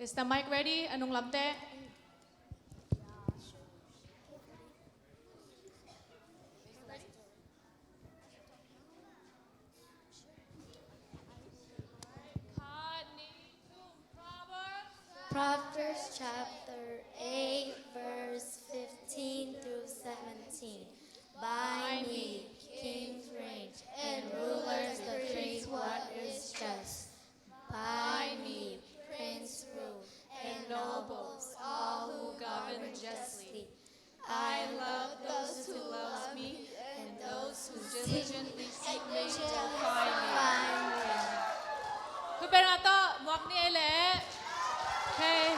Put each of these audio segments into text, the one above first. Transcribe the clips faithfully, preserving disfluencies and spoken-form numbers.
Is the mic ready? A nunglam teh. Proverbs chapter eight, verse fifteen through seventeen. By me, kings reign, and rulers decree what is just. By me, princes rule, and nobles, all who govern justly. I love those who love me, and those who diligently seek me will find me. Tua pen a tawh muak ni ei leh. Okay.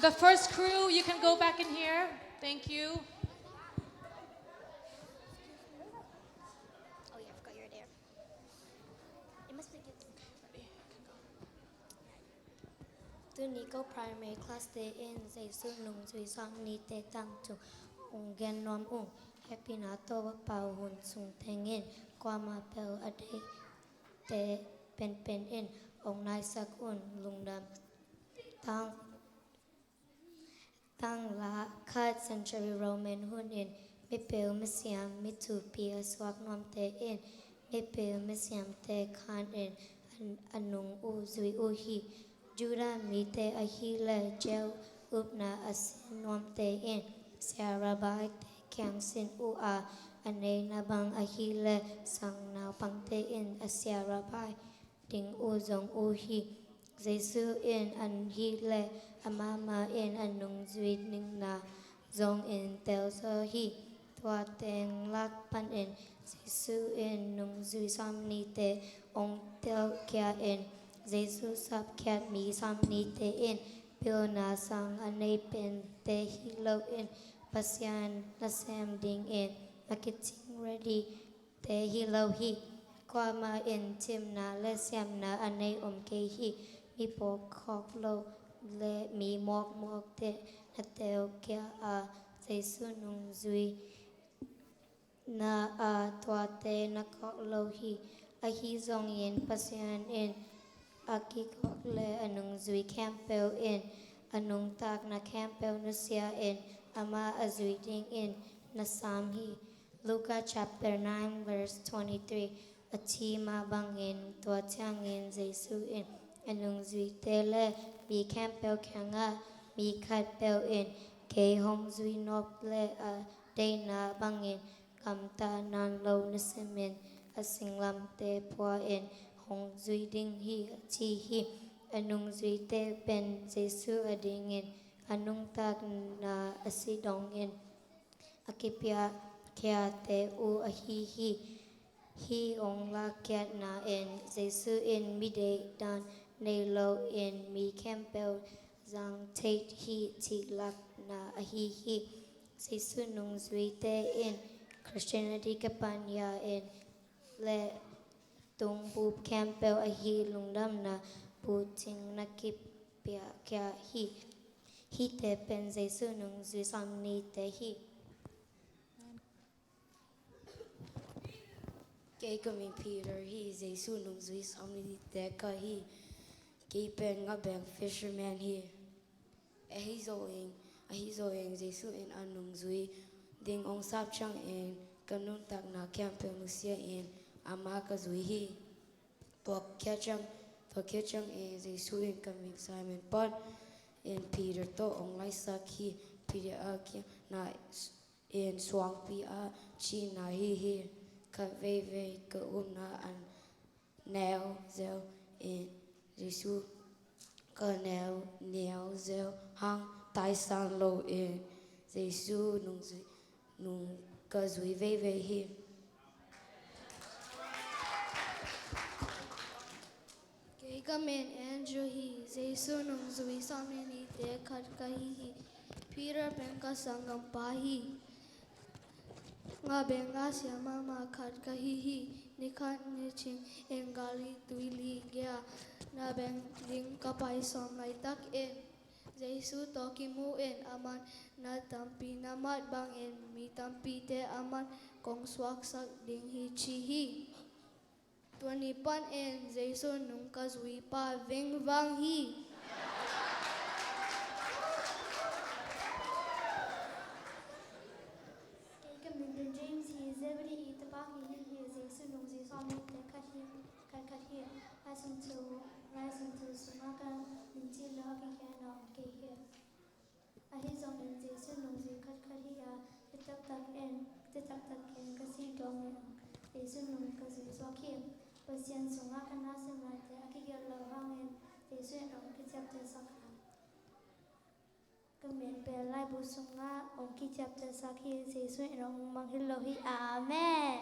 The first crew, you can go back in here. Thank you. Oh, yeah, I forgot you were there. It must be good. Tuni ko primary class te in Jesu nungzui sawm nite tangtung hong gen nuam ung. Hehpihna tawh pau hun sung teng in kuamah bel a deihte penpen in hong naisak un. Lungdam. Tang Tang la khat century Roman hun in mipil misiam mi thupi a suak nuamte in mipil misiamte khan in a, a nung uh zui uh hi. Judah mite ahih leh Jew upna a sin nuamte in sia rabbi te kiang sin uh a, a ngeina bang ahih leh sang naupangte in a sia rabbi ding uh zong uh hi. Jesu in ahih leh amah mah in a nungzui dingna zong in telzaw hi. Tua teng lak panin Jesu in nungzui sawm nite hong telkhia in Jesu sapkhiat mi sawm nite in pilna sang a nei pente hi loin Pasian nasem dingin a kicing ready te hi lo hi. Kuamah in thimna le siamna a nei om kei hi. Mi phawkkhawk lo le mi mawkmawkte na telkhia a, Jesu nungzui na a, tuate na khawk lo hi. Ahi zongin Pasian in a kikhawk le a nungzui khempeuh in a nuntakna khempeuh nusia in amah a zui dingin na sam hi. Luka chapter nine verse twenty-three. A thei mah bangin tua ciangin Jesu in a nungzuite le mi khempeuh kiangah, mi khatpeuh in kei hong zui nop le a deihna bangin gamta nawn lo na simin a singlamteh pua in hong zui ding hi, a ci hi. A nungzuite pen Jesu adingin a nuntakna a si dongin a kipiakkhiate uh ahi hi. Hih hong lakkhiatna in Jesu in mi deihdan nei loin mi khempeuh zang thei hi cih lakna ahi hi. Jesu nungzuite in Christianity ka pan ya in le tungbup khempeuh ahi lungdamna bucing na kipiakhia hi. Hihte pen Jesu nungzui sawm nite hi. Kei ka min Peter hi, Jesu nungzui sawm nite ka hi. Kei pen ngabeng fisherman hi. Ahi zongin, ahi zongin Jesu in a nungzui ding hong sap ciangin ka nuntakna khempeuh nusia in amah ka zui hi. Tua khit ciang, tua khit ciangin Jesu in ka min Simon Pawt in Peter tawh hong laisak hi. Peter a kiangah in suangpi ah cihna hi hi. Khat veivei ka upna a neu zel in Jesu ka neu neu zel hang taisan lo in Jesu nungzui nung ka zui veivei hi. Kei ka min Andrew hi, Jesu nungzui sawm nite khat ka hi hi. Peter pen ka sanggampa hi. Ngabeng a sia mahmah khat ka hi hi. Nikhat nicing in Galilee tuili gei ah na beng ding ka pai sawm laitak in Jesu tawh kimu in aman na tampi na mat bangin mi tampite aman kong suaksak ding hi ci hi. Tua ni panin Jesu nung ka zuipa vingvang hi. Taktakin ka si dongin Jesu nung ka zui suak hi. Pasian sungah ka nasem laite a kigelh lo hangin Jesu in hong kiciaptehsak hi. Ka men pen laibu sungah hong kiciaptehsak hi. Jesu in hong mangngilh lo hi. Amen.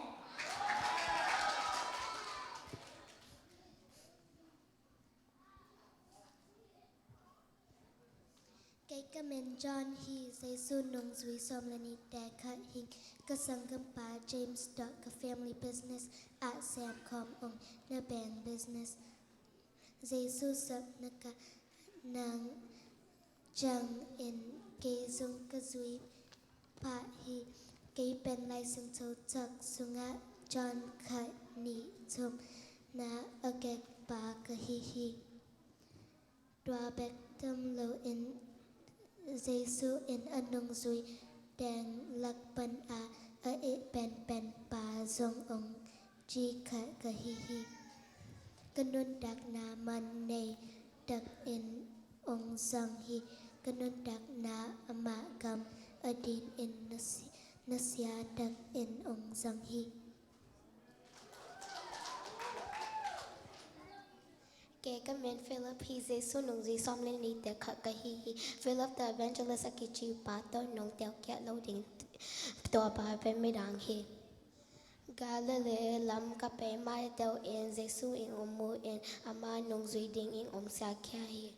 Kei ka men John hi. Jesu nungzui sawm le nihte khat hi ing. Ka sanggampa James tawh ka family business ah sem khawm ung. Na bank business, Jesu sapna ka nang ciangin kei zong ka zui pah hi. Kei pen Lai Siangtho cak sungah John khat, nih, thum na a gekpa ka hi hi. Tua bek tham loin Jesu in a nungzui teng lak pana a ih penpen pa zong hong ci khat ka hi hi. Ka nuntakna man nei takin hong zang hi. Ka nuntakna amah gam a dingin na si-, na sia takin hong zang hi. Kei ka men Philip hi. Jesu nungzui sawm le nihte khat ka hi hi. Philip the evangelist a kici pa tawh nong telkiat lo ding, tua pa pen midang hi. Galilee lam ka pai maiteuin Jesu in hong mu in ama nungzui dingin hong siakhia hi.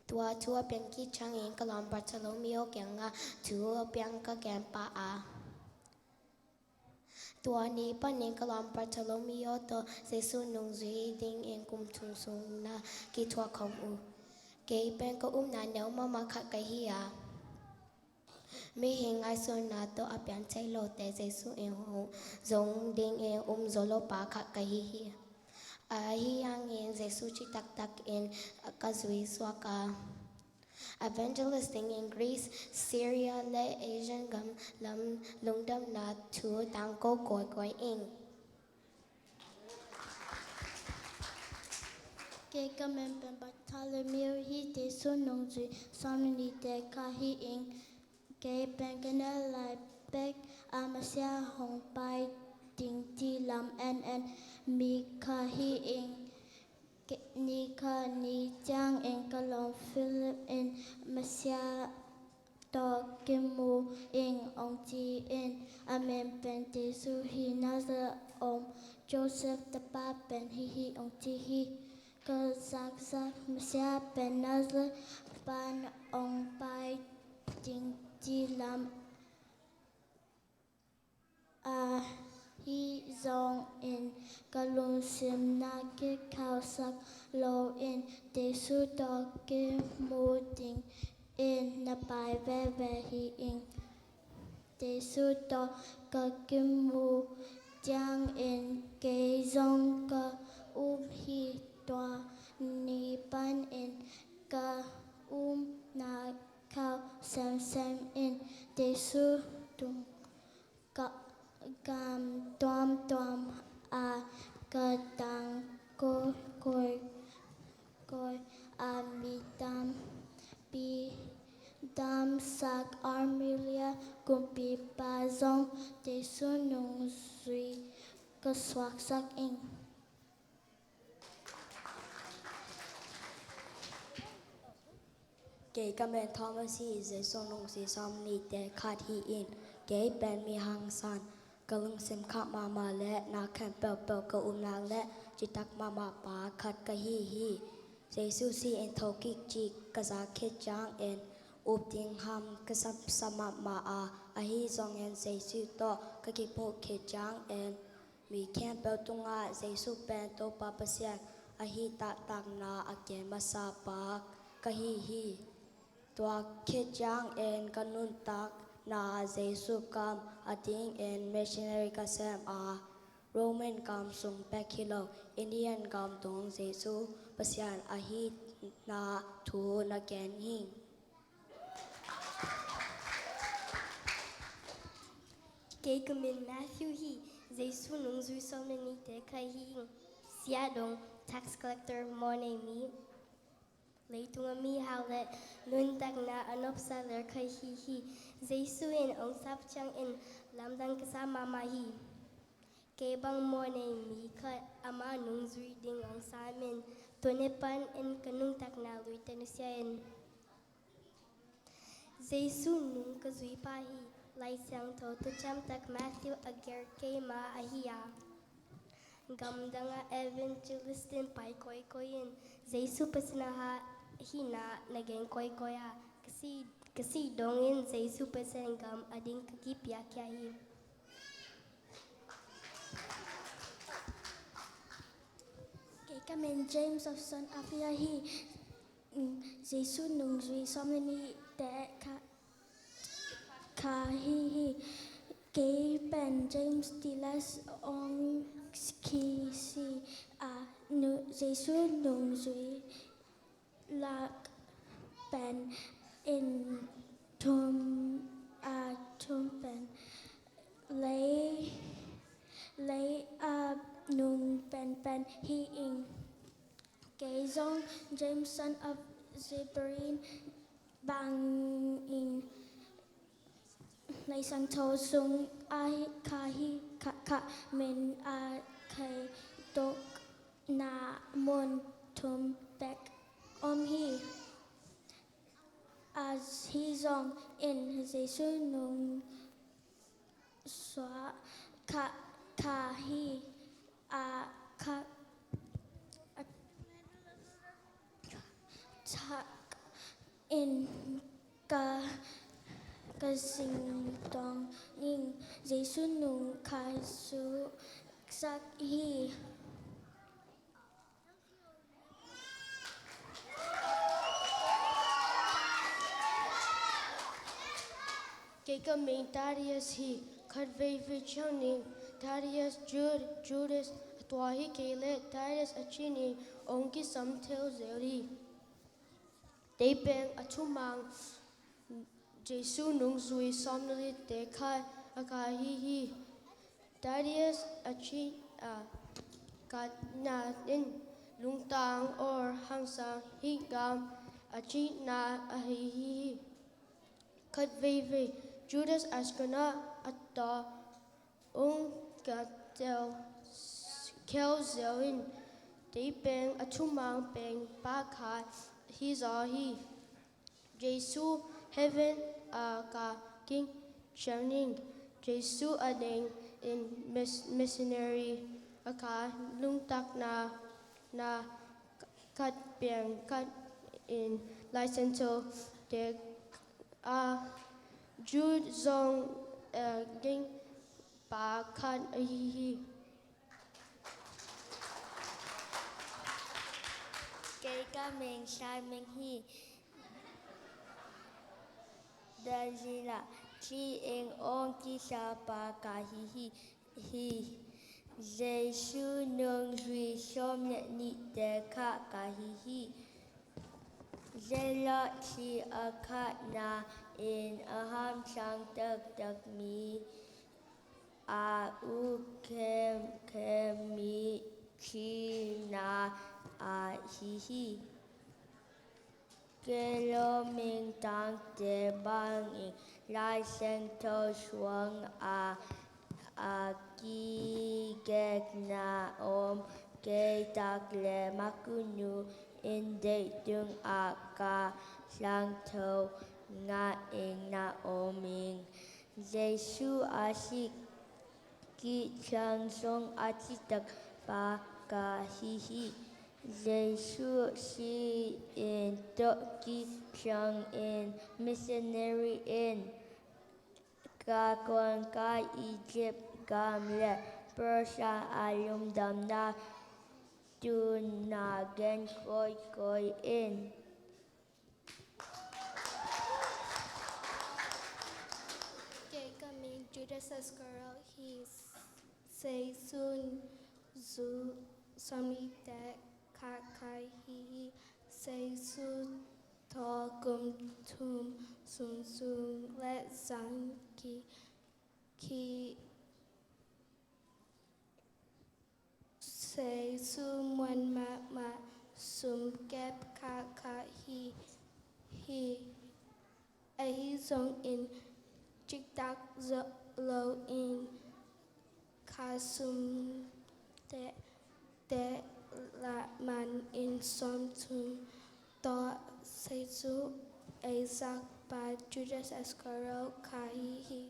Tua thu a piang khit ciangin ka lawm Bartholomeo kiangah thu a piang ka gen pah a, tua ni panin ka lawm Bartholomeo tawh Jesu nungzui dingin kum thum sung na kithuah khawm uh. Kei pen ka upna neu mahmah khat ka hi a, mihing ngaihsutna tawh a piang thei lote Jesu in hong zong dingin um zo lo pa khat ka hi hi. Ahi hangin Jesu ci taktakin ka zui suak a, evangelist dingin Greece, Syria le Asian gam lam lungdamna thu tangko kawikawi ing. Kei ka men pen Bartholomew hi. Jesu nungzui sawm le nihte khat hi ing. Kei pen ka neu lai pek a Messiah hong pai ding ci lam en en mi khat hi ing. Kei, ni khat ni ciangin ka lawm Philip in Messiah tawh kimu ing hong ci in, a men pen Jesu hi. Nazareth om Joseph tapa pen hih hi hong ci hi. Ka zakzak Messiah pen Nazareth pan hong pai ding ci lam ahi zongin ka lungsimna kikhauhsak loin Jesu tawh kimu dingin na pai veve hi ing. Jesu tawh ka kimu ciangin kei zong ka um hi. Tua ni panin ka upna khauh semsem in Jesu tung ka gam tuamtuam a ka tangko kawikawi a, mi tampi damsak Armenia kumpipa zong Jesu nungzui ka suaksak ing. Kei ka men Thomas hi. Jesu nungzui sawm nihte khat hi ing. Kei pen mi hangsan, ka lungsim khah mahmah le na khempeuhpeuh ka upna le citak mahmah pa khat ka hi hi. Jesu si-in thokik cih ka za khit ciangin up ding ham ka sapsap mahmah a, ahi zongin Jesu tawh ka kimuh khit ciangin mi khempeuh tungah Jesu pen Topa Pasian ahi taktakna a gen masa pa ka hi hi. Tua khit ciangin ka nuntakna Jesu gam a dingin missionary ka sem a, Roman gam sung bek hi lo, Indian gam tung Jesu Pasian ahi na thu na gen hi. Kei ka min Matthew hi. Jesu nungzui sawm le nihte khat hi ing. Siahdong, tax collector, mawhnei mi, leitung a mihau le nuntakna a nopsa ler khat hi hi. Jesu in hong sap ciangin Lamdang ka sa mahmah hi. Kei bang mawhnei mi khat ama nungzui ding hong samin, tuni panin ka nuntakna luite nusia in. Jesu nung ka zui pa hi. Lai Siangtho thuciam tak Matthew a gelh keima ahi a, gamdang a evangelist in pai kawikawi in Jesu Pasian a hihna na gen kawikawi a, ka sih, ka sih dongin Jesu Pasian gam a ding ka kipiakhia hi. Kei ka min James of Son Afia hi. Mm, Jesu nungzui sawm le nihte kha, kha hi hi. Kei pen James Tilas ong kisi a, nu, Jesu nungzui lak pen in thum a, thum pen lei, lei a nung penpen hi ing. Kei zong James son of Zebedee bangin Lai Siangtho sung a kha hi, kha, kha min a kei tokna mun thum bek om hi. Ahi zongin Jesu nungzui kha, kha hi a, kha, a, thak in ka, ka sing dongin Jesu nung ka suaksak hi. Kei ka min Thaddeus hi. Khatveivei ciangin Thaddeus, Jud, Judas, a tua hi kei leh Titus a cih in hong kisam thei zel hi. Tei peng a thumang Jesu nungzui sawmnite khat a kha hi hi. Thaddeus a cih a, khatna in lungtang or hangsang hi ngam a cihna ahi hi. Khatveivei Judas Iskariot a tawh hong ka tel kheu zel in, tei peng a thumang peng pa khat hi zaw hi. Jesu heaven a kah ciangin Jesu a dingin mis-, missionary a kha lungtakna na khat peng khat in Lai Siangtho te a Jude zong a ging pa khat ahi hi. Kei ka min Simon hi. Daniel a cih in hong kisa pa ka hi hi. Jesu nungzui sawm le nihte khat ka hi hi. Zealot cih a khatna in a hangsang taktak mi a ut khemkhem mi cihna ahi hi. Kei lawm in tangte bangin Lai Siangtho suang a, a kigekna om kei tak le Makunu in deih tungah ka siangtho ngah in na om ing. Jesu a sih kiciang zong a citak pa ka hi hi. Jesu sih in tawh kiciangin missionary in ka kuan ka Egypt gam le Persia a lungdamna tuna gen kawikawi in. Kei ka min Judas Iskariot hi. Jesu nungzui sawmnite khat ka hi hi. Jesu tawh kum thum sung sung le zang ki, ki Jesu muan mahmah sum kep khat ka hi hi. Ahi zongin Ciktak zo loin kha sum te, te la man in sawm thum tawh Jesu ei zakpa Judas Iscariot kha hi hi.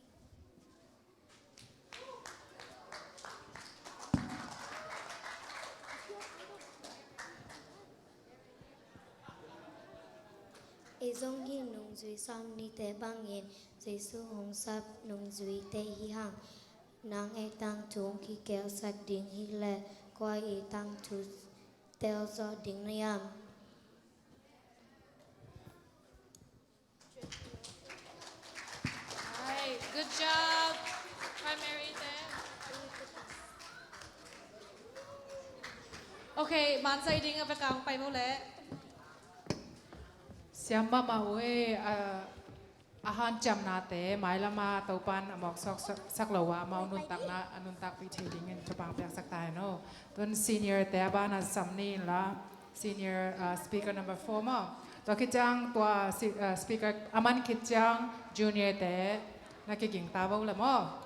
Ei zong hi nungzui sawm nite bangin Jesu hong sap nungzuite hi hang. Nang ei tangthu hong kigelsak ding hi leh kua i tangthu tel zawh ding na hiam? Right, good job, Primary te. Okay, mansai ding a vekang pai mo le. Siam mahmah uh ei, a, a hanciamnate mailama Topan a mawk sawk sak lo a, amau nuntakna a nuntakpih thei dingin thupha piaksak ta hen aw. Tun senior te a bana sam ni inla, senior, uh, speaker number four maw. Tua khit ciang tua si-, uh, speaker a man khit ciang junior te na kiging ta vo le maw.